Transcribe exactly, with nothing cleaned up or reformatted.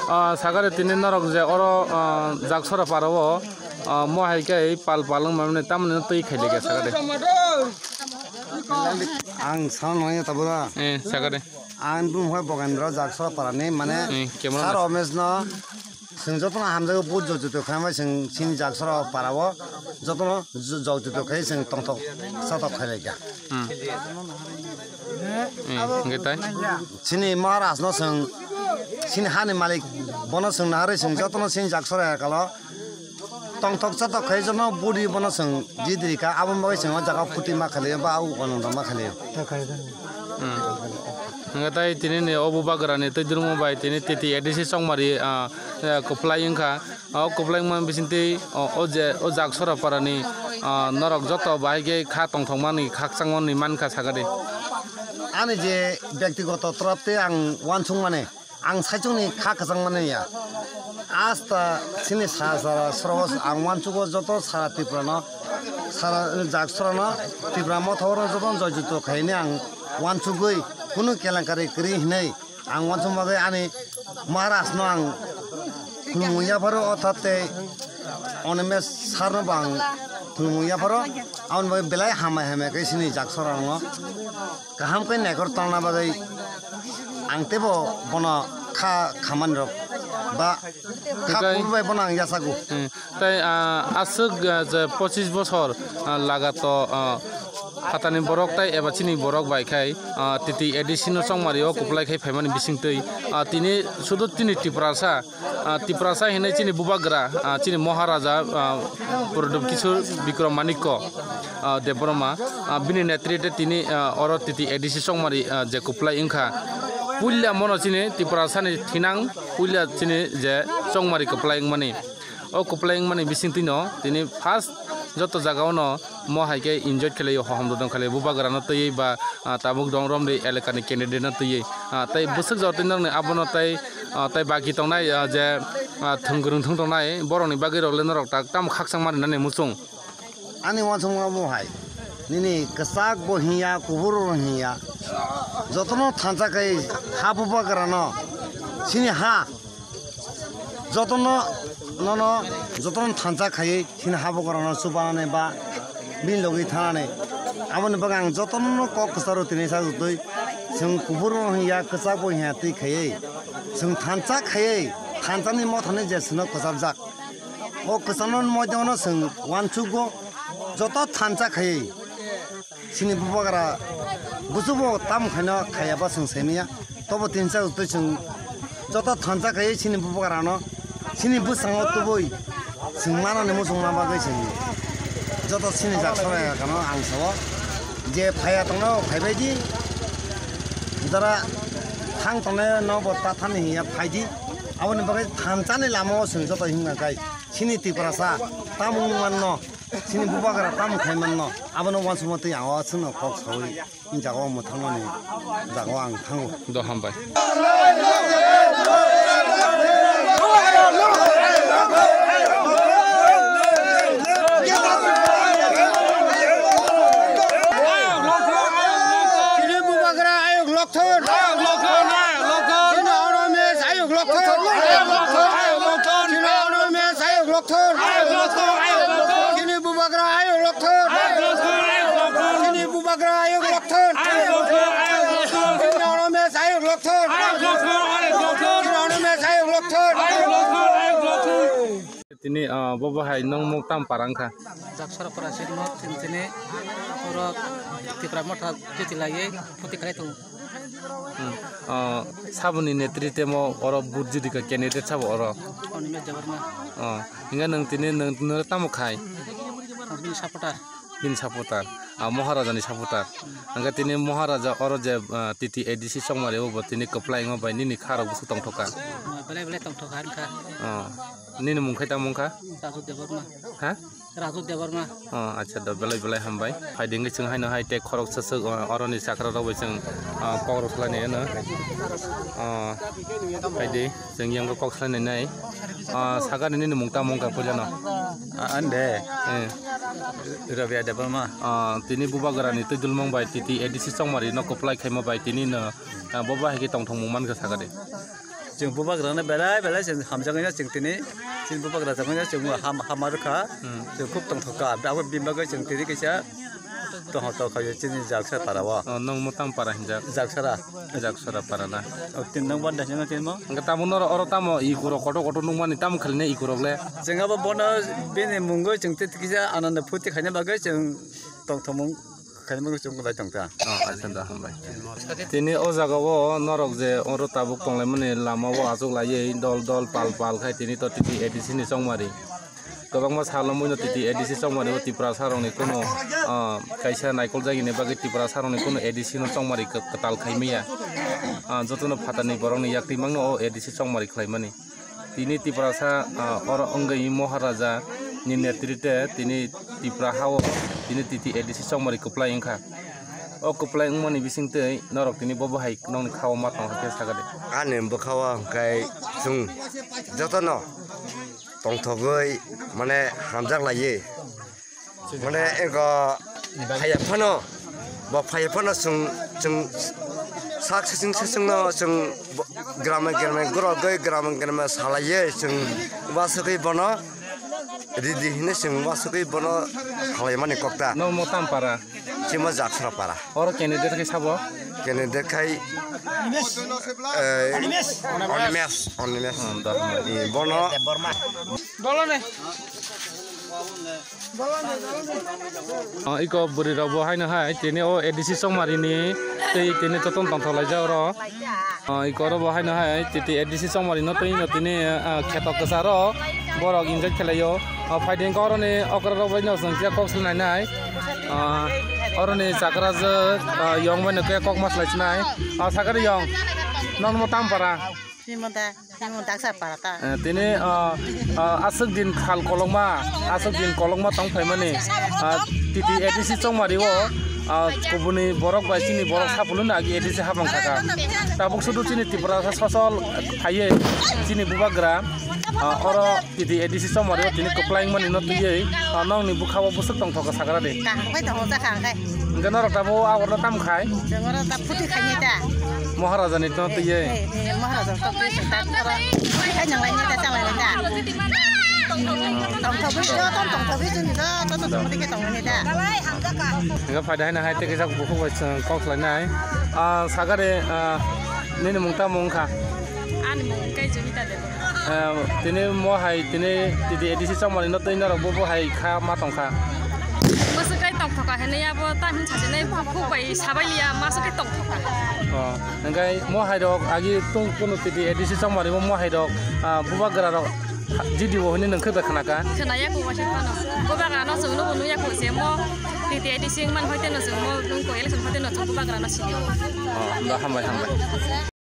Ah, sagare tini norok je oro, ah, Jaksora para o, ah, mo hai khe pal pal wng mani tamoni twi khailai khe sagare. Ang sano nangya tabura. Eh, sagare. Ang bumhai Bogendra Jaksora para ni mane Eh, camera sar man. Omes no. Chwng jotono hamjago, bujo joto khaima chwng chini Jaksora para o jotono jo-, jo joto khai chwng tongthok satok khailai kha. Hmm. Eh, hwnkhe tai? Chini Maharaj no chwng chini hani malik bono chwng naharwi chwng jotono chini Jaksora kalo tongthok satok khai jono budi bono chwng jidiri kha, aboni bagwi chwng o jaga phuti ma khailai ba au ananda ma khailai. Hmm. Hwnkhe tai tini ni o bubagrani twi drwngmo bai tini T T A D C chongmari, ah, eh, kwplai wngkha. O kwplai wngmani bisingtwi o, o je, o Jaksora parani, ah, norok joto bahai khe kha tongthokmani, khakchangmani mankha sakadi. Ani je byaktigoto torop tei ang uansukmani, ang saichungni kha kwchangmani ya. Asta chini sara sara sorogo ang uansugo joto sara Tripurano, sara Jaksorano, Tripura mothaoro jotono joyjukto khaini ang uansugwi kunu kelenkari kwrwi hinwi ang uansuk bagwi ani Maharaj no ang khulumung yapharo, o thate Onimesh sir no bo ang khulumung yapharo, aboni bagwi belai hambai hambai khe chini Jaksora rokno kaham khe naikor tongna bagwi ang teibo bono kha khamani rok ba kha Tei kubui bai bono ang yachago. Hmm. Tai, ah, aswk, ah, je pochis bosor, ah, lagato, ah, phatani borok tai eba chini borok bai khai, ah, T T A D C no chongmari o kwplai khai phaimani bisingtwi, ah, tini sudu chini Tiprasa, ah, Tiprasa hinwi chini bubagra, ah, chini Maharaja, ah, Pradyut Kishore Bikram Manikya, ah, Debbarma, ah, bini netrite tini, ah, oro T T A D C chongmari, ah, je kwplai wngkha. Puila mono chini Tiprasani thinang puila chini je chongmari kwplai wngmani. O kwplai wngmani bisingtwino tini first joto jagao no mo hai khe enjoy khlaio, hohom dodon khlaio, bubagrano twiwi ba, ah, tabuk dong romri elakani candidate no twiwi. Ah, tei bwswk jotoi norokni abono tei, ah, tei baki tongnai, ah, je, ah, thwng kwrwng thwng tongnai borokni bagwi rok le norok tak tamo khakchangma rinani muchung. Ani uansukma bo hai, nini kwchak bo hinya, kubur bo hinya, jotono thansa khai ha bubagrano, chini ha, jotono, nono, jotono thansa khaiwi chini ha bubagrano chubanani ba bini logi thanani. Aboni bagwi ang jotono kok kwcharo tini sajwktwi, chwng kubur bo hinya, kwchak bo hinya twi khaiwi, chwng thansa khaiwi, thansani mothani je chwngno kwcharjak. O kwchangno moidono chwng uansukgo, joto thansa khaiwi chini bubagra busubo tamo khaino khaiya ba chwng saimanya. Tobo tinsa twi chwng joto thansa khaiwi chini bubagrano chini bwskango tubui chwng manani muchungma bagwi chwng joto chini jak sorai kano ang sao je phaiya tongno phaibai di. Jara thang tongnai no bo ta thani hiya phaidi. Aboni bagwi thanchani lama o chwng joto himna kai. Chini Tiprasa tamung manno, chini bubagra tamung khai manno. Abono wansukma twi ang o chwngno kok sawi. Jaga o mwthangmani jaga o ang thango. Do hambai. Chini bubagra ayuk lokthor. Chini Oromes ayuk lokthor. Chini Oromes ayuk lokthor. Chini bubagra ayuk lokthor. Chini bubagra ayuk lokthor. Chini Oromes ayuk lokthor. Chini Oromes ayuk lokthor. Tini, ah, bo bahai nwng muk tam para wngkha? Jaksora para sini mo tini tini oro Tipra Motha titi laiwi phuti khlai tongo. Hmm. Ah, saboni netrite mo oro vote jidika candidate sabo oro? Animesh Debbarma. Ah, hinga nwng tini nwng, nwng tamo khai? Bini supporter. Bini supporter. Ah, Maharaja ni supporter. Hingke tini Maharaja oro je, ah, T T A D C Chongmari o bo tini kwplai wngma bai nini kha rok bwswk tongthok kha? Belai belai tongthok kha wngkha. Ah, nini mung khai tamo wngkha? Raju Debbarma. Ha? Raju Debbarma. Oh, acha, do belai belai hambai. Phaidi wngwi chwng haino hai tei khorok swswk, o, oroni chakra rok bai chwng, ah, kok rw khlai nai ano. Ah, phaidi chwng yang kok khlai nai nai. Ah, sakani nini mung tamo wngkha puila no? Ah, ande. Eh. Rabia Debbarma. Ah, tini bubagrani twi dulmung bai T T A D C Chongmari no kwplai khaima bai tini no, ah, bo bahai khe tongthok mung mankha sakadi. Chwng bubagrano belai belai chwng hamjakgwino chwng tini, chini bubagra jakgwino chwng ham-, hamar kha, hmm, chwng khub tongthok kha. Abo bini bagwi chwng tini kisa tongthok kha chini Jaksora para o. Oh, nwng mwtang para hinjak? Jaksora. Jaksora para na? Oh, tin nwng banda chwng tini mo? Hwnkhe tamo noro oro tamo ikurok kotor kotor nukmani tamo khaline ikurok le? Chwng abo bono bini mungwi chwng tini kisa ananda phuti khaina bagwi chwng tongthok mung. Khaimung chwng lai tong ta. Oh, acha da, hambai. Tini o jaga o norok je oro tabuk tonglaimani lama o achuk laiwi dol dol pal pal khai tini to T T A D C ni chongmari. Kwbangma salo muino T T A D C chongmari o Tiprasa rokni kuno, ah, kaisa naikol jagini bagwi Tiprasa rokni kuno A D C no chongmari kwtal khaimaya. Ah, jotono phatarni borokni yakti mangno o A D C chongmari khlaimani. Tini Tiprasa, ah, oro wngwi Maharaja ni netrite tini Tipra hao tini T T A D C chongmari kwplai wngkha. O kwplai wngmani bisingtwi norok tini bo bahai nokni khao ma tong khe sakadi. Ani bwkhao hwnkhe chwng jotono tongthogwi mane hamjak laiwi. Mane ego phaiya phano, bo phaiya phano chwng, chwng sak sising sisingno chwng bo-, grame grame gorogwi grame grame salaiwi chwng uasugwi bono ridi hinwi chwng uasugwi bono salaimani kokta. Nwng mo tam para? Chimo Jaksora para. Oro candidate khe sabo? Candidate khai, eh, Animesh, Animesh. Hmm, da. Eh, bono. Dolo ne. Ah, iko bwrwi rok bo haino hai tini o A D C chongmari ni tei tini toton tongthok laijak oro. Ah, iko oro bo haino hai titi A D C chongmari no twi no tini, ah, kheto kwcharo borok enjoy khlai o. Ah, phaidi wngkha oroni okra rok bai no chwng khe kok swlai nai. Ah, oroni chakra jwk, ah, yong bai no khe kok ma swlai sinai. Ah, sakari yong. Nokno tam para. Simo da, simo daksa para ta. Eh, tini, ah, ah, aswk din khal kolokma, aswk din kolokma tong phaimani, ah, titi A D C chongmari o, ah, kubuni borok bai chini borok sapuluni agi A D C hapang khaka. Tabuk sudu chini Tiprasa sosol phaiye chini bubagra, ah, oro titi A D C chongmari o tini kwplai wngmani no twiwi, ah, nokni bwkha o bwswk tongthok kha sakra de. Kaham khai tongo, cha kaham khai. Hingke norok tamo aborno tam khai? Chwng oro ta phuti khainai ta. Maharaja ni tong twiye. Eh, eh, Maharaja tong twiye ta oro phuti khai nang lainai ta, chang lainai ta. Tongthogwi, joto tongthogwi chwng joto tongthogwi khe tong lainai ta. Hingke phaida haino hai tei kisa bukhuk bai chwng kok khlainai. Ah, sakari, ah, nini mung tamo wngkha? Ani mung khe Jumita Debbarma. Eh, tini mo hai tini titi A D C chongmani no twi norok bo bo hai kha ma tong kha. Masa kai tong thoka hene ya bo ta hin chajene phuk bai sabai liya masa kai tong thoka. Oh, hingke mo hai rok agi tung kunu titi A D C chongmani mo mo hai rok, ah, bubagra rok G D O hwnwi nwng khe bai khna kha? Khna ya kho waisa phano. Bubagra no chwng no bo nung ya kho je mo T T I D C wng man hoi te no chwng mo nung ko election hoi te no chwng bubagra no sini. Oh, da hambai, hambai.